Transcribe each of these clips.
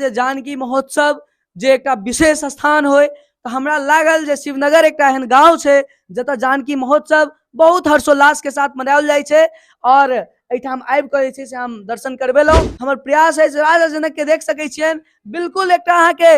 जे जानकी महोत्सव जे एकटा विशेष स्थान होइ, तऽ हमरा लागल जे शिवनगर एकटा एहन गाँव छै जतऽ जानकी महोत्सव बहुत हर्षोल्लास के साथ मनाओल जाइ छै और एहिठाम आबि कऽ जे छै से हम दर्शन करबेलहुँ। हमर प्रयास अछि, राजा जनक के देख सकै छियनि, बिल्कुल एकटा अहाँके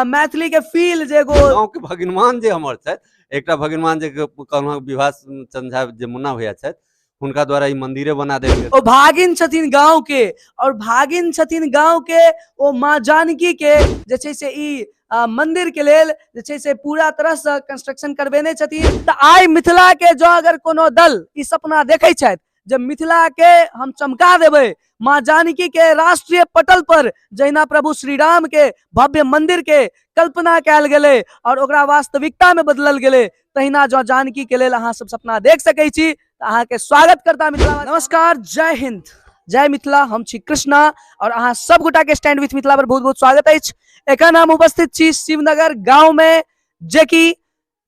मैथिली के फील जे एगो गाँव के भगिनमान जे हमर छथि, एकटा भगिनमान जे कहलहुँ विभास चंद्र झा जे मुन्ना भैया छथि, हुनका द्वारा ई मंदिरे बना देल गेल। ओ भागिन छथिन गाँव के और भागिन छथिन गाँव के ओ माँ जानकी के जे छै से ई मंदिर के लेल जे छै से पूरा तरह से कंस्ट्रक्शन करबेने छथिन। तऽ आइ मिथिला के जँ अगर कोनो दल ई सपना देखै छथि जे मिथिला के हम चमका देबै, माँ जानकी के राष्ट्रीय पटल पर जहिना प्रभु श्री राम के भव्य मंदिर के कल्पना कयल गेलै और ओकरा वास्तविकता में बदलल गेलै, तहिना जँ जानकी के लेल अहाँ सब सपना देख सकै छी तऽ अहाँके स्वागत करता मिथिला। नमस्कार, जय हिंद, जय मिथिला। हम छी कृष्णा और अहाँ सब गोटा के स्टैंड विथ मिथिला पर बहुत बहुत स्वागत अछि। एखन हम उपस्थित छी शिवनगर गाँव में, जेकि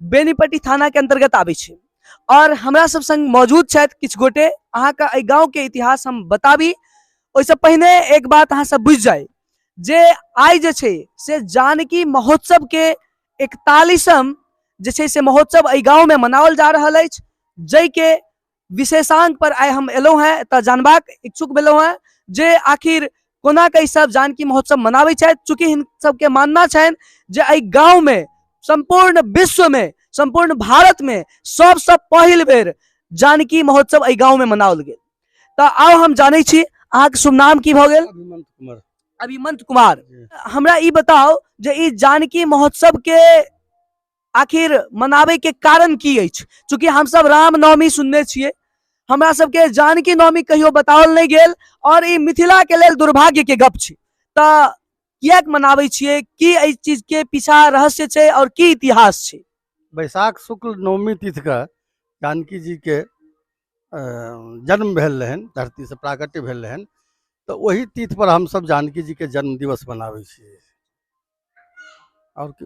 बेनीपट्टी थाना के अंतर्गत आबै छै और हमरा सब संग मौजूद छथि किछु गोटे। अहाँके एहि गाँव के इतिहास हम बताबी ओहिसँ पहिने एक बात अहाँ सब बुझि जाइ जे आइ जे छै से जानकी महोत्सव के 41म जे छै से महोत्सव एहि गाँव में मनाओल जा रहल अछि, जाहिके विशेषांक पर आइ हम एलहुँ हेँ तऽ जानबाक इच्छुक भेलहुँ हेँ जे आखिर कोना के ई सब जानकी महोत्सव मनाबै छथि। चूँकि हिन सबके मानना छनि जे एहि गाँव में संपूर्ण विश्व में संपूर्ण भारत में सबसँ पहिल बेर जानकी महोत्सव एहि गाँव में मनाओल गेल। तऽ आउ हम जानै छी, अहाँके शुभ नाम की भऽ गेल? अभिमंत कुमार। अभिमंत कुमार, हमरा ई बताउ जे ई जानकी महोत्सव के आखिर मनाबै के कारण की अछि? चूँकि हमसब रामनवमी सुनने छियै, हमरा सबके जानकी नवमी कहियो बताओल नहि गेल और ई मिथिला के लेल दुर्भाग्य के गप छै। तऽ किएक मनाबै छियै, की एहि चीज के पीछा रहस्य छै और की इतिहास छै? वैशाख शुक्ल नवमी तिथि के जानकी जी के जन्म भेल रहनि, धरती से प्राकट्य भेल रहनि, तऽ ओहि तिथि पर हमसब जानकी जी के जन्म दिवस मनाबै छियै। और की?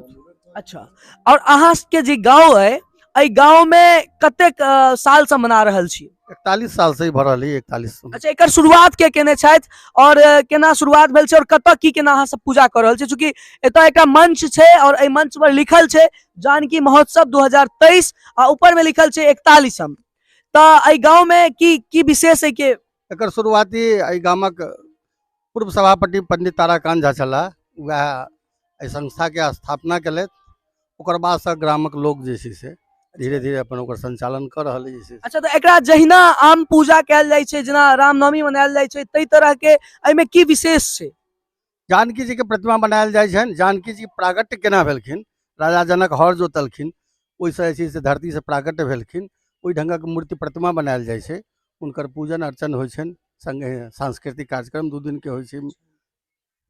अच्छा, और अहाँ के जे गाँव है, एहि गाँव में कतेक साल से मना रहल छी? 41 साल से ही भऽ रहल है, 41। अच्छा, एकर शुरुआत के केने छथि और केना शुरुआत भेल छै और कतऽ की केना अहाँ सब पूजा कऽ रहल छी? चूँकि एतऽ एकटा मंच छै और एहि मंच पर लिखल छै जानकी महोत्सव 2023 आ ऊपर में लिखल छै 41म, तऽ एहि गाँव में की की विशेष है के? एकर शुरुआती एहि गामक पूर्व सभापति पंडित ताराकांत झा छलाह, वएह एहि संस्थाके स्थापना केलथि। ओकर बादसँ ग्रामक लोक जे छै से धीरे धीरे अपन ओकर संचालन कऽ रहल जे छै। अच्छा, तऽ एकरा जहिना आम पूजा कयल जाइ छै, जेना रामनवमी मनायल जाइ छै, ताहि तरहके एहिमे की विशेष छै? जानकी जीके प्रतिमा बनायल जाइ छनि। जानकी जी प्रागट्य केना भेलखिन, राजा जनक हर जोतलखिन, ओहिसँ जे छै से धरतीसँ प्रागट्य भेलखिन, ओहि ढङ्गक मूर्ति प्रतिमा बनायल जाइ छै, हुनकर पूजन अर्चन होइ छनि, संगे सांस्कृतिक कार्यक्रम 2 दिन के होइ छै।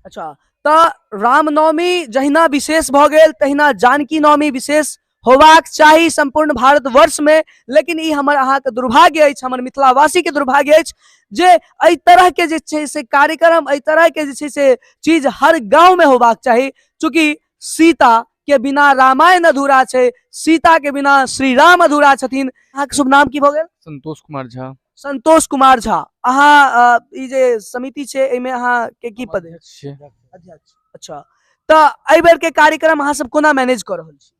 अच्छा, तऽ रामनवमी जहिना विशेष भऽ गेल तहिना जानकी नवमी विशेष होबाक चाही सम्पूर्ण भारतवर्ष में, लेकिन ई हमर अहाँके दुर्भाग्य अछि, हमर मिथिलावासी के दुर्भाग्य अछि जे एहि तरह के जे छै से कार्यक्रम, एहि तरह के जे छै से चीज हर गाँव में होबाक चाही। चूँकि सीता के बिना रामायण अधूरा छै, सीता के बिना श्री राम अधूरा छथिन। अहाँके शुभ नाम की भऽ गेल? संतोष कुमार झा। संतोष कुमार झा, अहाँ ई जे समिति छै एहिमे अहाँ के की पद? अध्यक्ष छियै। अध्यक्ष। अच्छा, तऽ एहि बेर के कार्यक्रम अहाँ सब कोना मैनेज कऽ रहल छी?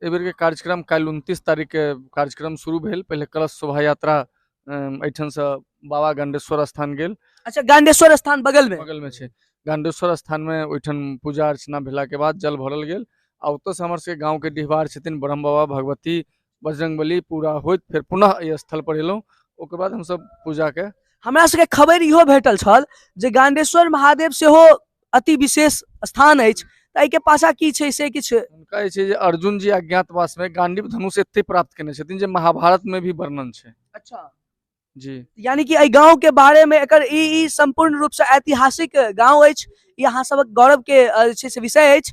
एहि बेर के कार्यक्रम काल्हि 29 तारीख के कार्यक्रम शुरू भेल। पहिले कलश शोभा यात्रा एहिठामसँ बाबा गंडेश्वर स्थान गेल। अच्छा, गंडेश्वर स्थान बगल में? बगल में छै। गंडेश्वर स्थान में ओहिठाम पूजा अर्चना भेला के बाद जल भरल गेल आ ओतऽसँ हमर सबके गाँव के डिहबार छथिन ब्रह्म बाबा, भगवती, बजरंगबली पूरा होइत फेर पुनः एहि स्थल पर एलहुँ। ओकर बाद हमसब पूजा के हमरा सबके खबरि इहो भेटल छल जे गांडेश्वर महादेव सेहो अति विशेष स्थान अछि, तऽ एहिके पाछा की छै से किछु? हुनका जे छै जे अर्जुन जी अज्ञातवास में गांडीव धनुष एते प्राप्त केने छथिन जे महाभारत में भी वर्णन छै। अच्छा जी। यानी कि एहि गाँव के बारे में एकर ई संपूर्ण रूप से ऐतिहासिक गाँव अछि, ई अहाँ सबक गौरव के जे छै से विषय अछि।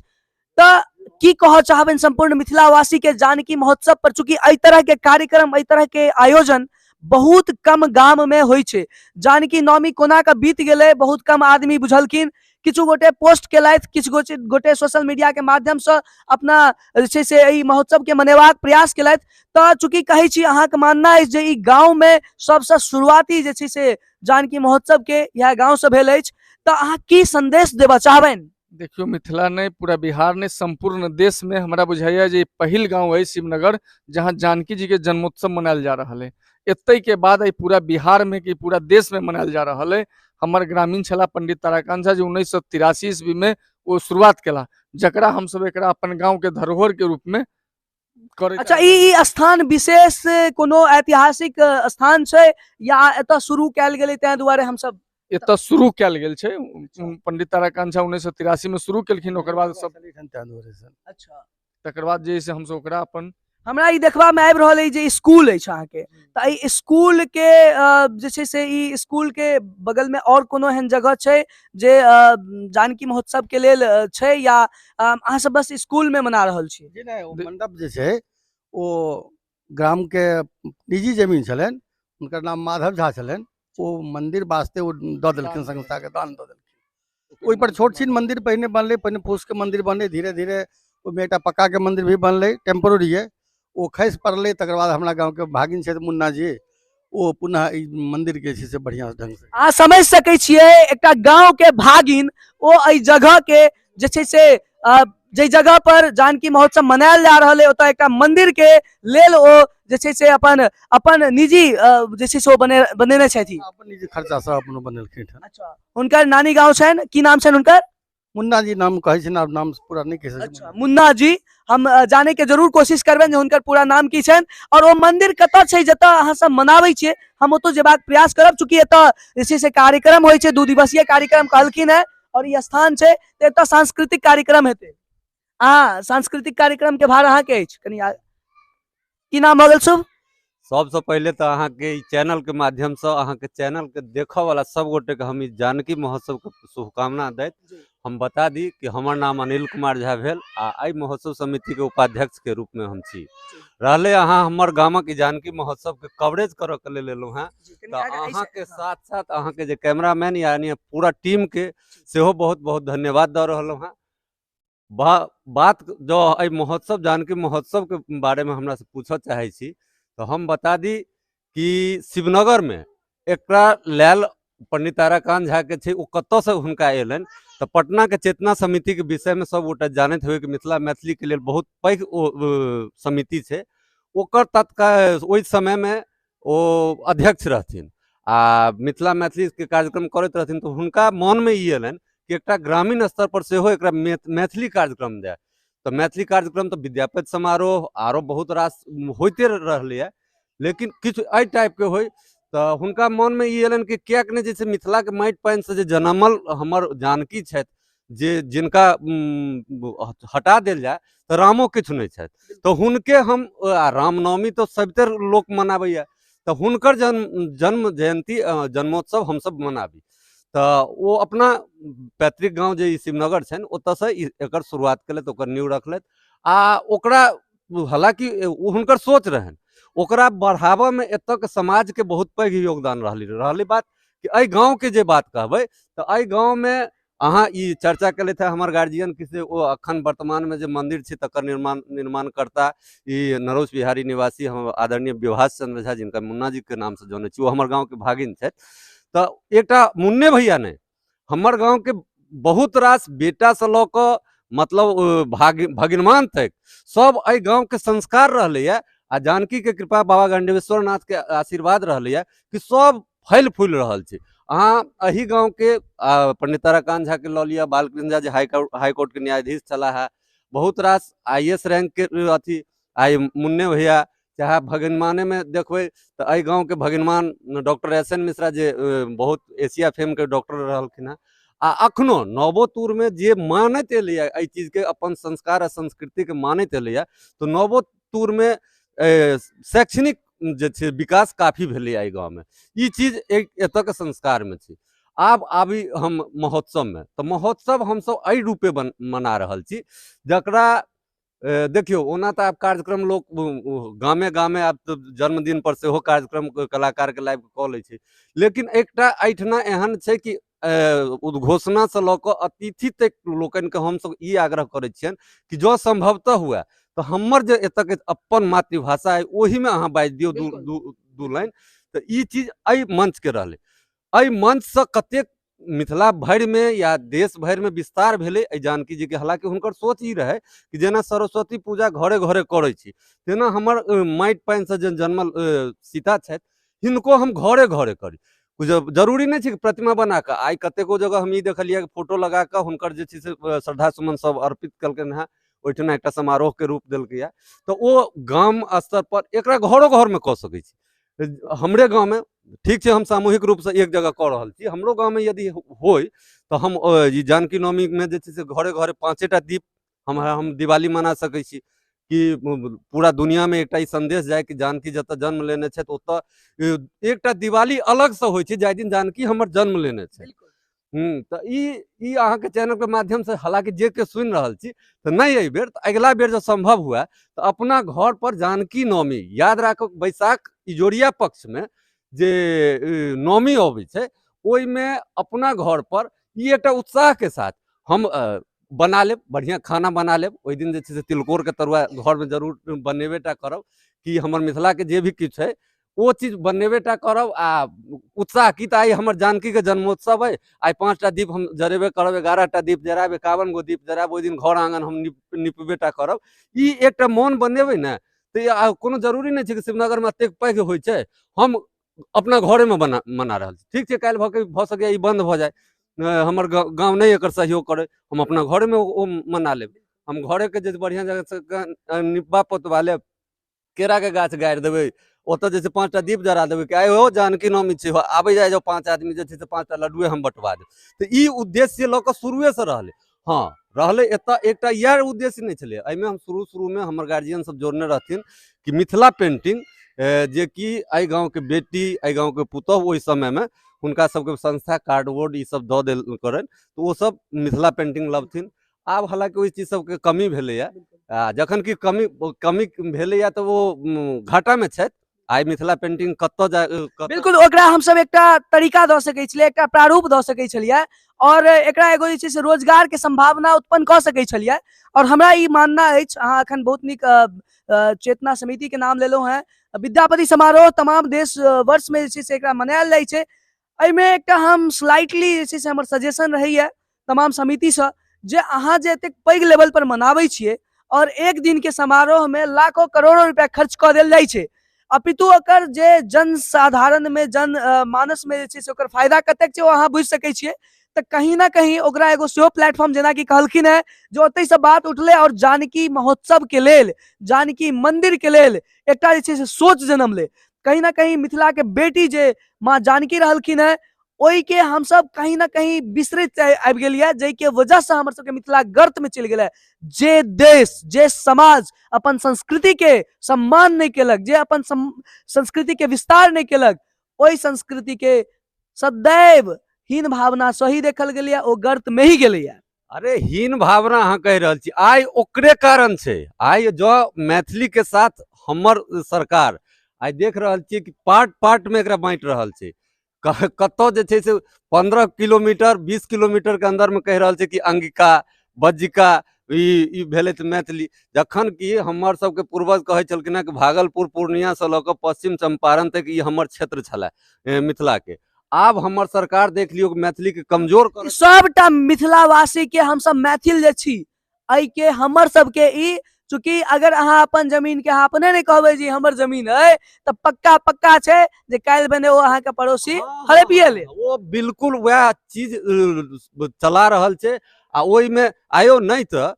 तऽ की कहऽ चाहबनि संपूर्ण मिथिलावासी के जानकी महोत्सव पर? चूँकि एहि तरह के कार्यक्रम, एहि तरह के आयोजन बहुत कम गाम में होइ छै। जानकी नवमी कोना के बीत गेलै बहुत कम आदमी बुझलखिन, किछु गोटे पोस्ट केलथि, किछु गोटे सोशल मीडिया के माध्यम से अपना जे छै से एहि महोत्सव के मनेबाक प्रयास केलथि। तऽ चूँकि कहै छी अहाँके मानना अछि जे ई गाँव में सबसँ शुरुआती जे छै से जानकी महोत्सव के इएह गाँव से भेल अछि, तऽ अहाँ की संदेश देबऽ चाहबनि? देखियौ, मिथिला नहि, पूरा बिहार नहि, सम्पूर्ण देशमे हमरा बुझाइए जे ई पहिल गाँव अइ शिवनगर जहाँ जानकी जीके जन्मोत्सव मनायल जा रहल अइ। एतैके बाद एहि पूरा बिहारमे कि पूरा देशमे मनायल जा रहल अइ। हमर ग्रामीण छलाह पंडित ताराकांत झा जे 1983 ईस्वीमे ओ शुरुआत केला, जकरा हमसब एकरा अपन गाँवके धरोहरके रूपमे करैत। अच्छा, ई स्थान विशेष कोनो ऐतिहासिक स्थान छै या एतऽ शुरू कयल गेलै ताहि दुआरे हमसब एतऽ शुरू कयल गेल छै? पंडित ताराकांत झा 1983 मे शुरू केलखिन, ओकर बाद सब। अच्छा, तकर बाद जे से हमसब ओकरा अपन। हमरा ई देखबामे आबि रहल अछि जे स्कूल अछि अहाँके, तऽ एहि स्कूल के जे छै से ई स्कूल के बगलमे आओर कोनो एहन जगह छै जे जानकी महोत्सव के लेल छै या अहाँ सब बस स्कूल में मना रहल छी? जी नहि, ओ मंडप जे छै ओ ग्राम के निजी जमीन छलनि, हुनकर नाम माधव झा छलनि। ओ मंदिर वास्ते ओ दऽ देलखिन, संस्था के दान दऽ देलखिन। ओहि पर छोट छिन मंदिर पहिने बनलै, पहिने फूस के मंदिर बनलै, धीरे धीरे ओहिमे एकटा पक्का के मंदिर भी बनलै, टेम्पोररीए ओ खसि पड़लै। तकर बाद हमरा गाँवके भागिन छथि मुन्ना जी, ओ पुनः ई मंदिर के छै से बढ़िआँ ढंग से। अहाँ समझ सकै छियै, एकटा गाँव के भागिन ओ एहि जगह के जे छै से जाहि जगह पर जानकी महोत्सव मनायल जा रहल है ओतऽ एकटा मंदिर के लेल ओ जे छै से अपन अपन निजी जे छै से ओ बनेने छथि। अपन निजी खर्चा से अपनो बनेलखिन। अच्छा, हुनकर नानी गाँव छनि, की नाम छनि हुनकर? मुन्ना जी नाम कहै छै, नाम पूरा नहि कहि सकै। अच्छा, मुन्ना जी। हम जाने के जरूर कोशिश करबनि जे हुनकर पूरा नाम की छनि और ओ मंदिर कतऽ छै जतऽ अहाँ सब मनाबै छियै, हम ओतऽ जेबाक प्रयास करब। चूँकि एतऽ जे छै से कार्यक्रम होइ छै, 2 दिवसीय कार्यक्रम कहलखिन हेँ और ई स्थान छै तऽ एतऽ सांस्कृतिक कार्यक्रम हेतै। अहाँ सांस्कृतिक कार्यक्रम के भार अहाँके अछि। कनि की नाम भऽ गेल शुभ? सबसँ पहिले तऽ अहाँके ई चैनलके माध्यमसँ अहाँके चैनलके देखऽवला सब गोटेके हम ई जानकी महोत्सवके शुभकामना दैत हम बता दी कि हमर नाम अनिल कुमार झा भेल आ एहि महोत्सव समितिके उपाध्यक्षके रूपमे हम छी। रहलै अहाँ हमर गामक ई जानकी महोत्सवके कवरेज करऽके लेल एलहुँ हेँ, तऽ अहाँके साथ साथ अहाँके जे कैमरामैन यानी पूरा टीमके सेहो बहुत बहुत धन्यवाद दऽ रहलहुँ हेँ। बात जँ एहि महोत्सव जानकी महोत्सवके बारेमे हमरासँ पूछऽ चाहै छी तऽ हम बता दी कि शिवनगरमे एकरा लेल पंडित ताराकांत झाके छै, ओ कतऽसँ हुनका अयलनि तऽ पटनाके चेतना समितिके विषयमे सब गोटा जानैत होबै कि मिथिला मैथिलीके लेल बहुत पैघ ओ समिति छै। ओकर तत्काल ओहि समयमे ओ अध्यक्ष रहथिन आ मिथिला मैथिलीके कार्यक्रम करैत रहथिन, तऽ हुनका मनमे ई अयलनि कि एकटा ग्रामीण स्तर पर सेहो एकरा मैथिली कार्यक्रम जाय। तऽ मैथिली कार्यक्रम तऽ विद्यापति समारोह आरो बहुत रास होइते रहलैए, लेकिन किछु एहि टाइपके होइ। तऽ हुनका मनमे ई अयलनि कि किएक नहि जे छै मिथिलाके माटि पानिसँ जे जनमल हमर जानकी छथि, जे जिनका हटा देल जाय तऽ रामो किछु नहि छथि, तऽ हुनके हम रामनवमी तऽ सभतरि लोक मनाबैए, तऽ हुनकर जन्म जयन्ती जन्मोत्सव हमसब मनाबी। तऽ ओ अपना पैतृक गाँव जे ई शिवनगर छनि ओतऽसँ एकर शुरुआत केलथि, ओकर नींव रखलथि आ ओकरा हालाँकि ओ हुनकर सोच रहनि, ओकरा बढ़ाबऽमे एतऽके समाजके बहुत पैघ योगदान रहलै। बात कि एहि गाँवके जे बात कहबै तऽ एहि गाँवमे अहाँ ई चर्चा केलथि हँ हमर गार्जियन कि से ओ अखन वर्तमानमे जे मन्दिर छै तकर निर्माणकर्ता ई नरोज बिहारी निवासी हम आदरणीय विभाष चंद्र झा, जिनका मुन्ना जीके नामसँ जनै छी, ओ हमर गाँवके भागिन छथि। तऽ एकटा मुन्ने भैया नहि, हमर गाँवके बहुत रास बेटासँ लऽ कऽ मतलब भगिनमान तक सब एहि गाँवके संस्कार रहलैए आ जानकीके कृपा बाबा गंडवेश्वर नाथके आशीर्वाद रहलैए कि सब फैल फूलि रहल छै। अहाँ एहि गाँवके पंडित ताराकांत झाके लऽ लिअ, बालकृष्ण झा जे हाईकोर्टके न्यायाधीश छलाह हे, बहुत रास IAS रैंकके अथी आइ मुन्ने भैया, चाहे भगिनमानेमे देखबै तऽ एहि गाँवके भगिनमान डॉक्टर एस एन मिश्रा जे बहुत एशिया फेमके डॉक्टर रहलखिन हेँ आ अखनो नवो तूरमे जे मानैत एलैए एहि चीजके अपन संस्कार आ संस्कृतिके मानैत एलैए, तऽ नवो तूरमे शैक्षणिक जे छै विकास काफी भेलैए एहि गाँवमे। ई चीज एक एतऽके संस्कारमे छै। आब आबी हम महोत्सवमे, तऽ महोत्सव हमसब एहि रूपे मना रहल छी जकरा देखियौ ओना तऽ आब कार्यक्रम लोक गामे गामे आब तऽ जन्मदिन पर सेहो कार्यक्रम कलाकारके लाबि कऽ लै छै, लेकिन एकटा एहिठिना एहन छै कि उद्घोषणासँ लऽ कऽ अतिथि तक लोकनिके हमसब ई आग्रह करै छियनि कि जँ सम्भवतः हुए तऽ हमर जे एतऽके अपन मातृभाषा अइ ओहिमे अहाँ बाजि दियौ दू लाइन। तऽ ई चीज एहि मंचके रहलै। एहि मंचसँ कतेक मिथिला भरिमे या देश भरिमे विस्तार भेलै एहि जानकी जीके। हालाँकि हुनकर सोच ई रहै कि जेना सरस्वती पूजा घरे घरे करै छी, तेना हमर माटि पानिसँ जे जन्मल सीता छथि, हिनको हम घरे घरे करी। जरूरी नहि छै कि प्रतिमा बना कऽ। आइ कतेको जगह हम ई देखलियै कि फोटो लगा कऽ हुनकर जे छै से श्रद्धा सुमन सब अर्पित केलकनि हेँ, ओहिठिना एकटा समारोहके रूप देलकैए। तऽ ओ गाम स्तर पर एकरा घरो घरमे कऽ सकै छी। हमरे गाँवमे ठीक छै, हम सामूहिक रूपसँ एक जगह कऽ रहल छी, हमरो गाँवमे यदि होइ तऽ हम ई जानकी नवमीमे जे छै से घरे घरे 5टा दीप हम दिवाली मना सकै छी, कि पूरा दुनियामे एकटा ई सन्देश जाय कि जानकी जतऽ जन्म लेने छथि ओतऽ एकटा दिवाली अलगसँ होइ छै, जाहि दिन जानकी हमर जन्म लेने छथि। तऽ ई अहाँके चैनलके माध्यमसँ हालाँकि जे के सुनि रहल छी तऽ नहि एहि बेर, तऽ अगिला बेर जँ सम्भव हुए तऽ अपना घर पर जानकी नवमी याद राखब। बैसाख इजोरिया पक्षमे जे नवमी अबै छै ओहिमे अपना घर पर ई एकटा उत्साहके साथ हम बना लेब, बढ़िआँ खाना बना लेब। ओहि दिन जे छै से तिलकोरके तरुआ घरमे जरूर बनेबे टा करब, कि हमर मिथिलाके जे भी किछु छै ओ चीज बनेबे टा करब। आ उत्साह की तऽ आइ हमर जानकीके जन्मोत्सव अइ, आइ 5टा दीप हम जरेबे करब, 11टा दीप जरायब, 51 गो दीप जरायब, ओहि दिन घर आङ्गन हम निपबे टा करब। ई एकटा मोन बनेबै ने तऽ कोनो जरूरी नहि छै कि शिवनगरमे एतेक पैघ होइ छै, हम अपना घरेमे मना रहल छी। ठीक छै, काल्हि भऽ के भऽ सकैए ई बन्द भऽ जाय, हमर गाँव नहि एकर सहयोग करै, हम अपना घरेमे ओ मना लेब। हम घरेके जे बढ़िआँ जगहसँ निपबा पोतबा लेब, केराके गाछ गाड़ि देबै, ओतऽ जे छै 5टा दीप जरा देबै कि आइ हो जानकी नवमी छै, आबै जाइ जाउ 5 आदमी जे छै से 5टा लड्डुए हम बँटवा देब। तऽ ई उद्देश्य लऽ कऽ शुरुएसँ रहलै। हँ रहलै, एतऽ एकटा इएह उद्देश्य नहि छलै। एहिमे हम शुरू शुरूमे हमर गार्जियन सब जोड़ने रहथिन कि मिथिला पेंटिंग, जेकि एहि गाँवके बेटी एहि गाँवके पुतोहु ओहि समयमे हुनका सबके संस्था कार्डबोर्ड ई सब दऽ देल करनि, तऽ ओ सब मिथिला पेंटिंग लबथिन। आब हालाँकि ओहि चीज सबके कमी भेलैए, आ जखन कि कमी भेलैए तऽ ओ घाटामे छथि। आइ मिथिला पेंटिंग कतऽ जा बिल्कुल ओकरा हमसब एकटा तरीका दऽ सकै छलियै, एकटा प्रारूप दऽ सकै छलियै और एकरा एगो जे छै से रोजगारके सम्भावना उत्पन्न कऽ सकै छलियै। और हमरा ई मानना अछि, अहाँ एखन बहुत नीक चेतना समितिके नाम लेलहुँ हेँ, विद्यापति समारोह तमाम देश वर्षमे जे छै से एकरा मनायल जाइ छै। एहिमे एकटा हम स्लाइटली जे छै से हमर सजेशन रहैए तमाम समितिसँ जे अहाँ जे एतेक पैघ लेवल पर मनाबै छियै और एक दिनके समारोहमे लाखों करोड़ों रुपया खर्च कऽ देल जाइ छै, अपितु ओकर जे जनसाधारणमे जन मानसमे जे छै से ओकर फायदा कतेक छै ओ अहाँ बुझि सकै छियै। तऽ कहीं ना कहीं ओकरा एगो सेहो प्लेटफॉर्म जेनाकि कहलखिन हेँ जे ओतहिसँ बात उठलै और जानकी महोत्सवके लेल जानकी मन्दिरके लेल एकटा जे छै से सोच जनमलै। कहीं ना कहीं मिथिलाके बेटी जे माँ जानकी रहलखिन हेँ ओहिके हमसब कहीं ना कहीं बिसरैत आबि गेलियै, जाहिके वजहसँ हमर सबके मिथिला गर्तमे चलि गेलै। जे देश जे समाज अपन संस्कृतिके सम्मान नहि केलक, जे अपन संस्कृतिके विस्तार नहि केलक, ओहि संस्कृतिके सदैव हीन भावना सही देखल गेलैए, ओ गर्तमे ही गेलैए। अरे हीन भावना अहाँ कहि रहल छी, आइ ओकरे कारण छै। आइ जँ मैथिलीके साथ हमर सरकार आइ देख रहल छियै कि पार्ट पार्टमे एकरा बाँटि रहल छै, कतऽ जे छै से 15 किलोमीटर 20 किलोमीटरके अन्दरमे कहि रहल छै कि अंगिका बज्जिका ई भेलै तऽ मैथिली, जखन कि हमर सबके पूर्वज कहै छलखिन हँ कि भागलपुर पूर्णियासँ लऽ कऽ पश्चिम चम्पारण तक ई हमर क्षेत्र छलै मिथिलाके। आब हमर सरकार देख लियौ मैथिलीके कमजोर कर सबटा मिथिलावासीके हमसब मैथिल जे छी एहिके हमर सबके ई, चूँकि अगर अहाँ अपन जमीन के अहाँ अपने नहीं कहबै जे हमर जमीन है तऽ पक्का पक्का छै जे काल्हि बने ओ अहाँके पड़ोसी हड़पिए ले। ओ बिल्कुल वएह चीज चला रहल छै। आ ओहिमे आयो नहि तऽ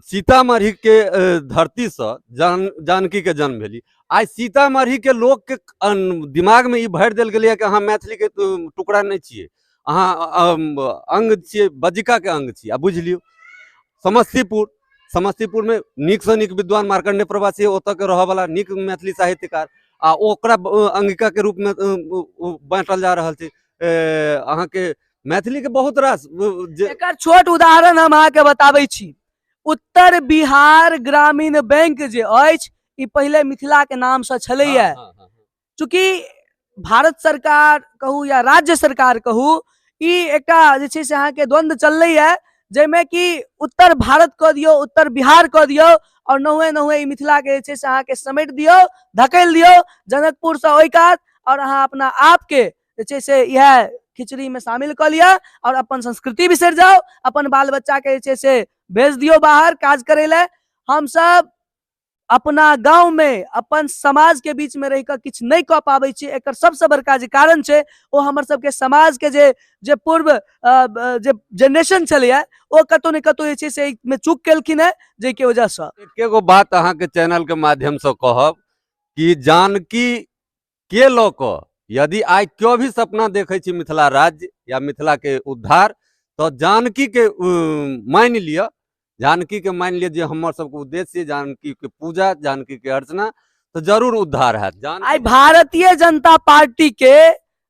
सीतामढ़ी के धरतीसँ जानकी के जन्म भेली। आइ सीतामढ़ी के लोकके दिमागमे ई भरि देल गेलैए कि अहाँ मैथिलीके टुकड़ा नहि छियै, अहाँ अंग छियै, बज्जिकाके अंग छियै। आ बुझि लियौ समस्तीपुरमे नीकसँ नीक विद्वान मार्कण्डेय प्रवासी ओतऽके रहऽवला नीक मैथिली साहित्यकार, आ ओकरा अंगिकाके रूपमे बाँटल जा रहल छै। अहाँके मैथिलीके बहुत रास एकर छोट उदाहरण हम अहाँके बताबै छी। उत्तर बिहार ग्रामीण बैंक जे अछि ई पहिले मिथिलाके नामसँ छलैए। चूँकि भारत सरकार कहू या राज्य सरकार कहू, ई एकटा जे छै से अहाँके द्वंद्व चललैए, जाहिमे कि उत्तर भारत कऽ दियौ, उत्तर बिहार कऽ दियौ, और नहुए नहुए ई मिथिलाके जे छै से अहाँके समेट दियौ, धकेल दियौ जनकपुरसँ ओहि कात, और अहाँ अपना आपके जे छै से इएह खिचड़ी में शामिल कऽ लिअ और अपन संस्कृति बिसरि जाउ, अपन बाल बच्चा के जे छै से भेज दियौ बाहर काज करै लए। हमसब अपना गाँव में अपन समाज के बीच में रहि कऽ किछु नहि कऽ पाबै छी, एकर सबसँ बड़का जे कारण छै ओ हमर सबके समाज के जे जे पूर्व जे जेनरेशन छलैया ओ कतौ ने कतौ जे छै से एहिमे चूक केलखिन हेँ, जाहिके वजहसँ। एके गो बात अहाँके चैनल के माध्यमसँ कहब कि जानकी के लऽ कऽ यदि आइ केओ भी सपना देखै छी मिथिला राज्य या मिथिला के उद्धार, तऽ जानकी के मानि लिअ, जानकी के मानि लिअ जे हमर सबके उद्देश्य जानकी के पूजा, जानकी के अर्चना, तऽ जरूर उद्धार हैत। आइ भारतीय जनता पार्टी के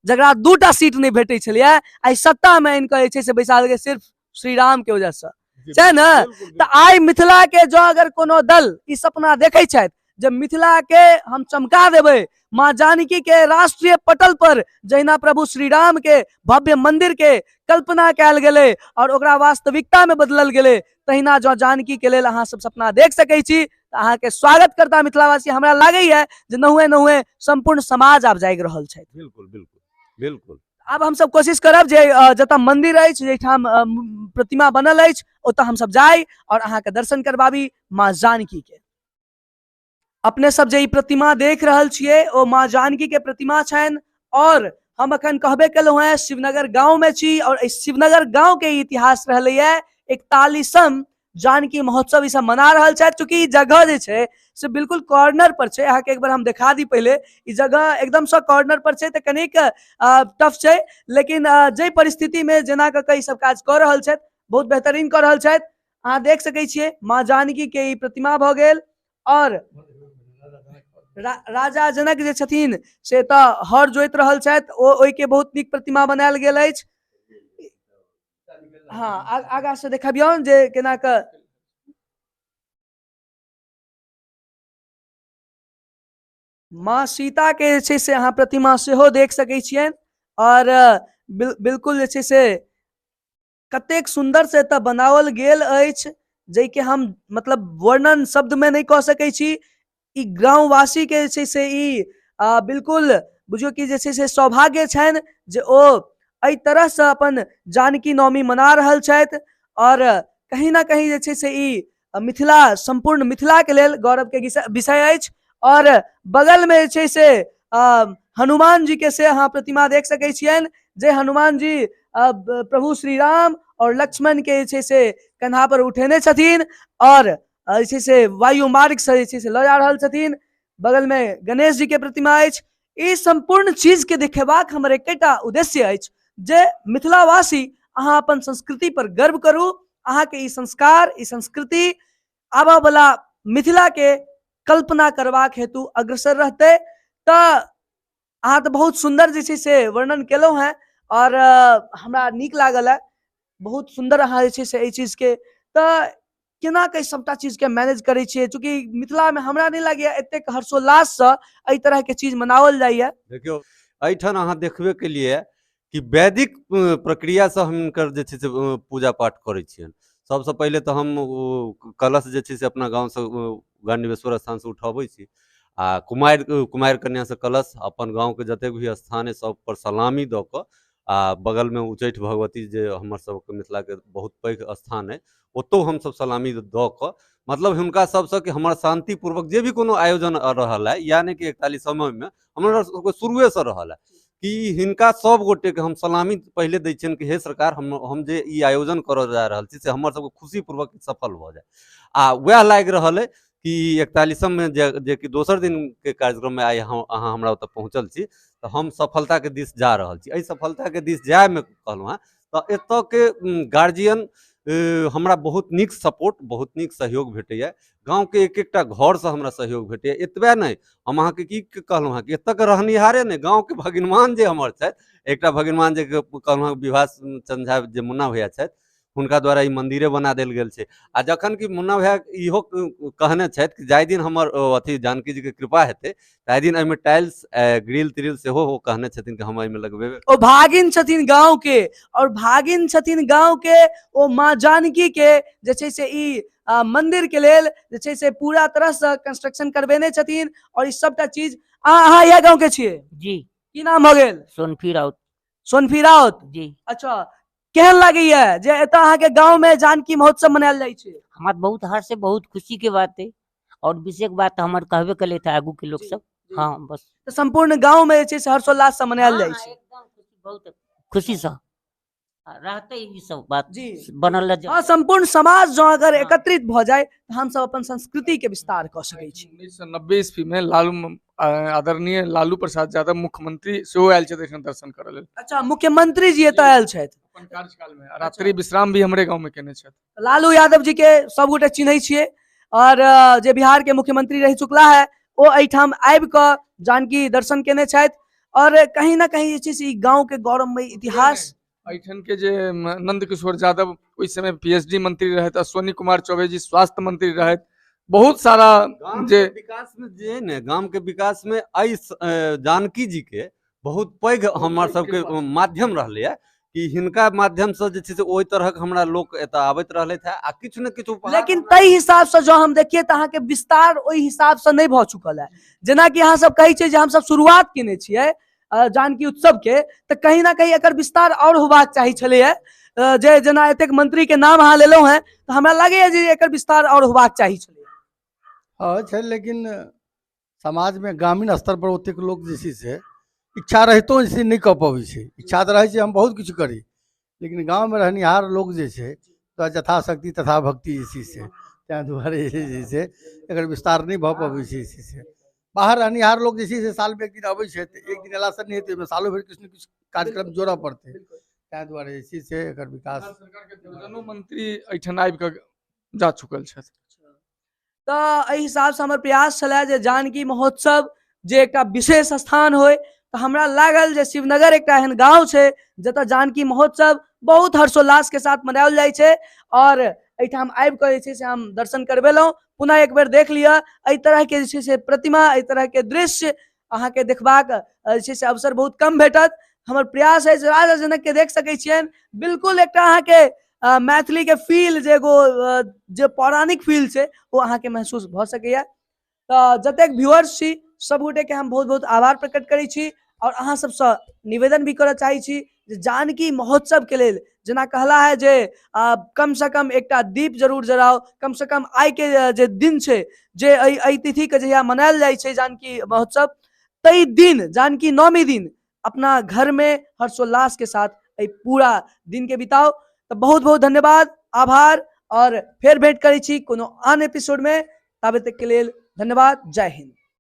जकरा 2टा सीट नहि भेटै छलैया, आइ सत्ता में आनि कऽ जे छै से बैसा देलकै सिर्फ श्री राम के वजह से, छै ने? तऽ आइ मिथिला के जँ अगर कोनो दल ई सपना देखै छथि जे मिथिला के हम चमका देबै, माँ जानकी के राष्ट्रीय पटल पर जहिना प्रभु श्री राम के भव्य मंदिर के कल्पना कयल गेलै और ओकरा वास्तविकता में बदलल गेलै, तहिना जँ जानकी के लेल अहाँ सब सपना देख सकै छी तऽ अहाँके स्वागत करता मिथिलावासी। हमरा लागैया जे नहुए नहुए संपूर्ण समाज आब जागि रहल छथि। बिल्कुल बिल्कुल बिल्कुल। आब हमसब कोशिश करब जे जतऽ मंदिर अछि, जाहिठाम प्रतिमा बनल अछि, ओतऽ हमसब जाइ और अहाँके दर्शन करबाबी माँ जानकी के। अपने सब जे ई प्रतिमा देख रहल छियै ओ माँ जानकी के प्रतिमा छनि और हम अखन कहबे केलहुँ हेँ शिवनगर गाँव में छी और एहि शिवनगर गाँव के इतिहास रहलैए 41म जानकी महोत्सव ई सब मना रहल छथि। चूँकि ई जगह जे छै से बिल्कुल कॉर्नर पर छै, अहाँके एक बार हम देखा दी पहिले, ई जगह एकदमसँ कॉर्नर पर छै तऽ कनिक टफ छै, लेकिन जाहि परिस्थितिमे जेना कऽ कऽ ई सब काज कऽ रहल छथि बहुत बेहतरीन कऽ रहल छथि। अहाँ देख सकै छियै माँ जानकी के ई प्रतिमा भऽ गेल और राजा जनक जे छथिन से तऽ हर जोति रहल छथि, ओ ओहिके बहुत नीक प्रतिमा बनायल गेल अछि। हाँ, आगा से देखबियौन जे केना कऽ माँ सीता के जे छै से अहाँ प्रतिमा सेहो देख सकै छियनि और बिल्कुल जे छै से कतेक सुन्दर से एतऽ बनाओल गेल अछि जाहिके हम मतलब वर्णन शब्दमे नहि कऽ सकै छी। ई गाँववासी के जे छै से ई बिल्कुल बुझियौ कि जे छै से सौभाग्य छनि जे ओ एहि तरहसँ अपन जानकी नवमी मना रहल छथि और कहीं ना कहीं जे छै से ई मिथिला, सम्पूर्ण मिथिलाके लेल गौरवके विषय अछि। और बगलमे जे छै से हनुमान जी के से अहाँ प्रतिमा देख सकै छियनि, जे हनुमान जी प्रभु श्री राम और लक्ष्मण के जे छै से कन्हा पर उठेने छथिन और जे छै से वायु मार्ग से जे छै से लऽ जा रहल छथिन। बगलमे गणेश जी के प्रतिमा अछि। ई सम्पूर्ण चीज के देखेबाक हमर एकेटा उद्देश्य अछि जे मिथिलावासी अहाँ अपन संस्कृति पर गर्व करू, अहाँके ई संस्कार, ई संस्कृति आबऽ वाला मिथिला के कल्पना करबाक हेतु अग्रसर रहतै। तऽ अहाँ तऽ बहुत सुन्दर जे छै से वर्णन केलहुँ हेँ और हमरा नीक लागल है, बहुत सुन्दर अहाँ जे छै से एहि चीजके तऽ केना के सबटा चीजके मैनेज करै छियै, चूँकि मिथिलामे हमरा नहि लागैए एतेक हर्षोल्लाससँ एहि तरहके चीज मनाओल जाइए। देखियौ एहिठाम अहाँ देखबे केलियै कि वैदिक प्रक्रियासँ हम हुनकर जे छै से पूजा पाठ करै छियनि। सबसँ पहिले तऽ हम ओ कलश जे छै से अपना गाँवसँ गांडीवेश्वर स्थानसँ उठबै छी आ कुमारि कुमारि कन्यासँ कलश अपन गाँवके जतेक भी स्थान अइ सब पर सलामी दऽ कऽ आ बगलमे उच्चैठ भगवती जे हमर सबके मिथिलाके बहुत पैघ स्थान अइ ओतौ हमसब सलामी दऽ कऽ मतलब हुनका सबसँ कि हमर शान्तिपूर्वक जे भी कोनो आयोजन रहल है, यानी कि 41 मे हमरा सबके शुरुएसँ रहल है कि हिनका सब गोटेके हम सलामी पहिले दै छियनि कि हे सरकार, हम जे ई आयोजन करऽ जा रहल छी से हमर सबके खुशीपूर्वक सफल भऽ जाय। आ वएह लागि रहल अइ कि 41मे जे कि दोसर दिनके कार्यक्रममे आइ अहाँ हमरा ओतऽ पहुँचल छी तऽ हम सफलताके दिस जा रहल छी। एहि सफलताके दिस जायमे कहलहुँ हेँ तऽ एतऽके गार्जियन हमरा बहुत नीक सपोर्ट, बहुत नीक सहयोग भेटैए। गाँवके एक एकटा घरसँ हमरा सहयोग भेटैए। एतबे नहि, हम अहाँके की कहलहुँ हेँ कि एतऽके रहनिहारे नहि, गाँवके भगिनमान जे हमर छथि, एकटा भगिनमान जे कहलहुँ हेँ विभास चंद्र झा जे मुन्ना भैया छथि, हुनका द्वारा ई मंदिरे बना देल गेल छै। आ जखन कि मुन्ना भैया इहो कहने छथि कि जाहि दिन हमर अथी जानकी जीके कृपा हेतै ताहि दिन एहिमे टाइल्स ग्रिल त्रिल सेहो ओ कहने छथिन कि हम एहिमे लगबेबै। ओ भागिन छथिन गाँव के और भागिन छथिन गाँव के ओ माँ जानकी के जे छै से ई मंदिर के लेल जे छै से पूरा तरह से कंस्ट्रक्शन करबेने छथिन और ई सबटा चीज। अहाँ इएह गाँव के छियै जी? की नाम भऽ गेल? सोनफी राउत। सोनफी राउत जी। अच्छा, केहन लागैया जे एतऽ अहाँके गाँव में जानकी महोत्सव मनायल जाइ छै? हमार बहुत हर्ष है, बहुत खुशी के बात है और विशेष बात हमर कहबे कले थे आगू के लोग सब। हाँ बस। तऽ सम्पूर्ण गाँव में जे छै से हर्षोल्लास से मनायल जाइ छै। एकदम खुशी, बहुत खुशी से रहते ई सब बात जी बनल रह। हाँ, संपूर्ण समाज जो अगर हाँ। एकत्रित भऽ जाए तऽ हमसब अपन संस्कृति के विस्तार कऽ सकै छी। 1990 ईस्वी में लालू आदरणीय लालू प्रसाद यादव मुख्यमंत्री सेहो आयल छथि एहिठाम दर्शन करऽ लेल। अच्छा, मुख्यमंत्री जी एतऽ आयल छथि अपन कार्यकाल में। रात्रि विश्राम भी हमरे गांव में केने छथि। लालू यादव जी के सबगोटे चिन्है छियै और जे बिहार के मुख्यमंत्री रहि चुकला है ओ एहिठाम आबि कऽ जानकी दर्शन केने छथि और कहीं ना कहीं जे छै से ई गाँव के गौरवमय इतिहास। एहिठाम के जे नंद किशोर यादव ओहि समय पीएचडी मंत्री रहथि, अश्विनी कुमार चौबे जी स्वास्थ्य मंत्री रहथि, बहुत सारा जे विकास में जे है ने, गाम के विकास में एहि जानकी जी के बहुत पैघ हमर सबके माध्यम रहलै है कि हिनका माध्यम से जे छै से ओहि तरहक हमरा लोक एतऽ आबैत रहलथि है आ किछु ने किछु। लेकिन ताहि हिसाब से जो हम देखिए तऽ अहाँके विस्तार ओहि हिसाब से नहि भऽ चुकल है। जेनाकि अहाँ सब कहै छियै जे हमसब शुरुआत केने छियै जानकी उत्सव के, तऽ कहीं ना कहीं एकर विस्तार और होबाक चाही छलैया। जे जेना एतेक मंत्री के नाम अहाँ लेलहुँ हेँ तऽ हमरा लागैया जे एकर विस्तार और होबाक चाही छलैया। हाँ छै, लेकिन समाज में ग्रामीण स्तर पर ओतेक लोक जे छै से इच्छा रहितो जे छै नहि कऽ पबै छै। इच्छा तऽ रहै छै हम बहुत किछु करी, लेकिन गाँवमे रहनिहार लोक जे छै तऽ यथाशक्ति तथा भक्ति जे छै से, ताहि दुआरे जे छै से एकर विस्तार नहि भऽ पबै छै। जे छै से बाहर रहनिहार लोक जे छै से सालमे एक दिन अबै छै, तऽ एक दिन अयलासँ नहि हेतै, ओहिमे सालो भरि किछु ने किछु कार्यक्रम जोड़ऽ पड़तै। ताहि दुआरे जे छै से एकर विकास। सरकार के दर्जनों मंत्री एहिठाम आबि कऽ जा चुकल छथि। तऽ एहि हिसाबसँ हमर प्रयास छलए जे जानकी महोत्सव जे एकटा विशेष स्थान होइ, तऽ हमरा लागल जे शिवनगर एकटा एहन गाँव छै जतऽ जानकी महोत्सव बहुत हर्षोल्लास के साथ मनाओल जाइ छै और एहिठाम आबि कऽ जे छै से हम दर्शन करबेलहुँ। पुनः एक बेर देख लिअ, एहि तरहके जे छै से प्रतिमा, एहि तरहके दृश्य अहाँके देखबाक जे छै से अवसर बहुत कम भेटत। हमर प्रयास अछि राजा जनक के देख सकै छियनि, बिल्कुल एकटा अहाँके मैथिली के फील जे एगो जे पौराणिक फील छै ओ अहाँके महसूस भऽ सकैया। तऽ जतेक व्यूअर्स छी सबगोटे के हम बहुत बहुत आभार प्रकट करै छी और अहाँ सबसँ निवेदन भी करऽ चाहै छी जे जानकी महोत्सव के लेल जेना कहला है जे कम से कम एकटा दीप जरूर जराउ, कम से कम आइ के जे दिन छै जे एहि तिथि के जहिया मनायल जाइ छै जानकी महोत्सव, ताहि दिन जानकी नवमी दिन अपना घर में हर्षोल्लास के साथ एहि पूरा दिन के बिताउ। तऽ बहुत बहुत धन्यवाद, आभार और फेर भेंट करै छी कोनो आन एपिसोड में। ताबे तक के लेल धन्यवाद, जय हिंद।